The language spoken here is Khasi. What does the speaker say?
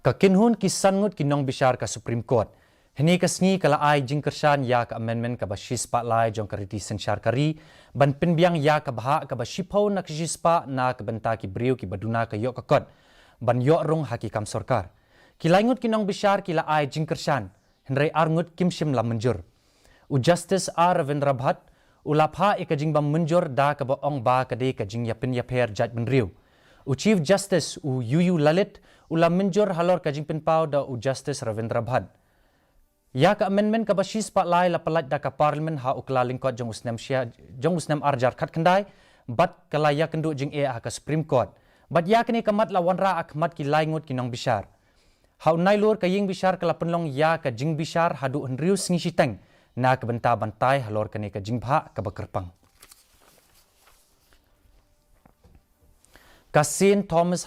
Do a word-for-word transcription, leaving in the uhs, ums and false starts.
Ka kynhun ki san ngut ki nongbishar ka Supreme Court hynne ka sngi ka la ai jingkyrshan ïa ka amendment kaba shispah lai jong ka riti synshar ka ri ban pynbiang ïa ka bhah kaba shiphew na ka shispah na ka bynta ki briew kiba duna ka ïoh ka kot ban ïoh rung ha ki kam sorkar. Ki lai ngut ki nongbishar ki la ai jingkyrshan, hynrei ar ngut kim shym la mynjur. U Justice R Ravindra Bhat u la phah ïa ka jingbym mynjur da kaba ong ba ka dei ka jingïapynïapher jaitbynriew. U Chief Justice u U U Lalit u la mynjur halor ka jingpynpaw da u Justice Ravindra Bhat. Ïa ka amendment kaba shispah lai la pyllait da ka Parliament ha u Kyllalyngkot jong u snem shia, jong u snem arhajar khatkhyndai, bad ka la ïakynduh jingeh ha ka Supreme Court. Bad ïa kane ka mat la wanrah ha khmat ki lai ngut ki nongbishar. Ha u Nailur ka ïingbishar ka la pynlong ïa ka jingbishar haduh hynriew sngi shiteng na ka bynta ban tai halor kane ka jingbhah kaba kyrpang. Ka Saint Thomas